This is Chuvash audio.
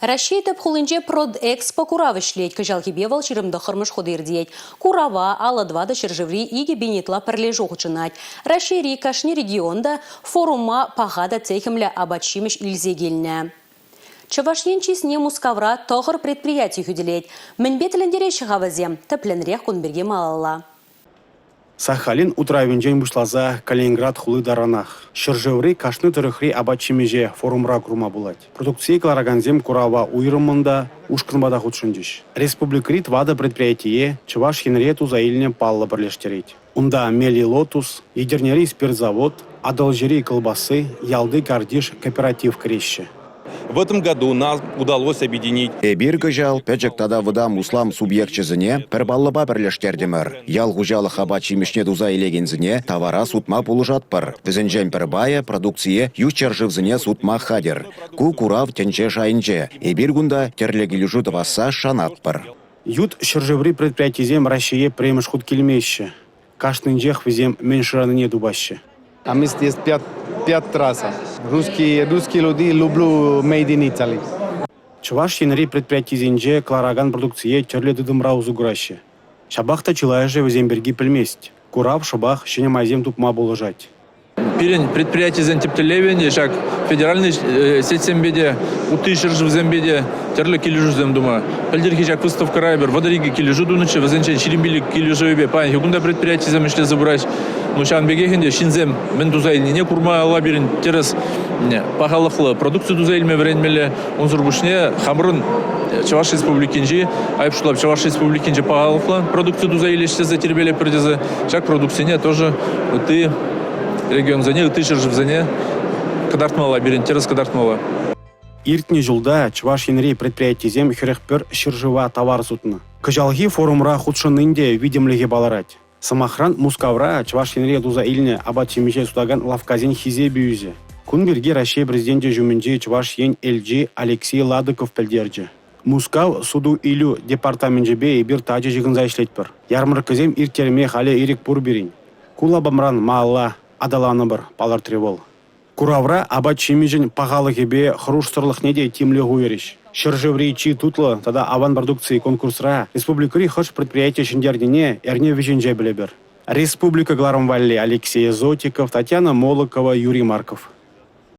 Раҫҫей тӗп хулинче Продэкспо курав ӗҫлет. Кӑҫалхипе вӑл 29-мӗш хут иртет. Курава 54 ҫӗршыври 2000 ытла пӗрлешӳ хутшӑнать. Раҫҫейри кашни регион та форума паха та техӗмлӗ апат-ҫимӗҫ илсе килнӗ. Чӑваш Ен чысне Мускавра тӑхӑр предприяти хӳтӗлет. Мӗнпе тӗлӗнтереҫҫӗ-ха вӗсем? Тӗплӗнрех кун пирки малалла. Сахалин утравӗнчен пуҫласа Калининград хули таранах ҫӗршыври кашни тӑрӑхри апат-ҫимӗҫе форумра курма пулать. Продукцие кӑларакансем курава уйрӑммӑн та, ушкӑнпа та хутшӑнчӗҫ. Республикӑри тӑватӑ предприятие Чӑваш Енре туса илнӗ паллӑ пӗрлештерет. Унта «Мели Лотус», Етӗрнери спиртзавод, Атӑлҫири кӑлпасси, Ялти картиш кооператив кӗреҫҫӗ. В этом году нам удалось объединить. Эпир кӑҫал пӗчӗк тата вӑтам услам субъекчӗсене пӗр паллӑпа пӗрлештертӗмӗр. Ял хуҫалӑх апат-ҫимӗҫне туса илекенсене тавара сутма пулӑшатпӑр. Вӗсенчен пӗр пайӗ продукцие ют ҫӗршывсене сутма хатӗр. Ку курав тӗнче шайӗнче. Эпир кунта тӗрлӗ килӗшӳ тӑвасса шанатпӑр. Ют ҫӗршыври предприятисем Раҫҫее пӗрремӗш хут килмеҫҫӗ. Кашнинчех вӗсем мӗн шыранине тупаҫҫӗ. А мы здесь пять раз. Русские, русские люди люблю made in Italy. Чӑваш Енри предприятисенче кӑларакан продукцие тӗрлӗ тытӑмра усӑ кураҫҫӗ. Ҫапах та чылайӑшӗ вӗсем пирки пӗлмест. Курав шӑпах ҫӗнӗ майсем тупма пулӑшать. Пирӗн предприятисен тӗп тӗллевӗ ӗнтӗ ҫак федеральнӑй сетьсемпе те, ытти ҫӗршывсемпе те тӗрлӗ килӗшӳсем тума. Пӗлтӗрхи ҫак выставкӑра эпир 32 килӗшӳ тунӑччӗ, вӗсенчен 25 килӗшӗвӗпе паянхи кун та предприятисем ӗҫлесе пыраҫ. Ну, ҫавӑн пекех ӗнтӗ ҫынсем мӗн туса илнине курмалла пирӗн тӗрӗс пахалӑхлӑ продукци туса илме вӗренмелле. Унсӑр пуҫне хамӑрӑн Чӑваш Республикинчи, айӑп шутлап, Чӑваш Республикинчи пахалӑхлӑ продукци туса илес тесе тирпейлетпӗр тесе ҫак продуктсене тоже ытти регионсене, ытти ҫӗршывсене кӑтартмалла, пирӗн тӗрӗс кӑтартмалла. Иртнӗ ҫулта Чӑваш Енри предприятисем 41 ҫӗршыва тавар сутнӑ. Кӑҫалхи форумра хутшӑннин те витӗмлӗхӗ палӑрать. Сӑмахран, Мускавра Чӑваш Енре туса илнӗ апат-ҫимӗҫе сутакан лавккасен хисепӗ ӳсӗ. Кун пирки Раҫҫей Президенчӗ ҫумӗнчи Чӑваш Ен элчи Алексей Ладыков пӗлтерчӗ. Мускав суту-илӳ департаменчӗпе эпир тачӑ ҫыхӑнса ӗҫлетпӗр. Ярмӑрккӑсем ирттерме халӗ ирӗк пур пирӗн. Ку лапамран малалла аталанӑпӑр, палӑртрӗ вӑл. Куравра апат-ҫимӗҫӗн пахалӑхӗпе хӑрушсӑрлӑхне те тимлӗх уйӑрӗҫ. Ҫӗршыври чи тутлӑ тата аван продукци конкурсра республикӑри хӑш предприяти ҫӗнтернине эрне вӗҫӗнче пӗлӗпӗр. Республика кӑларӑм валли Алексей Зотиков, Татьяна Молокова, Юрий Марков.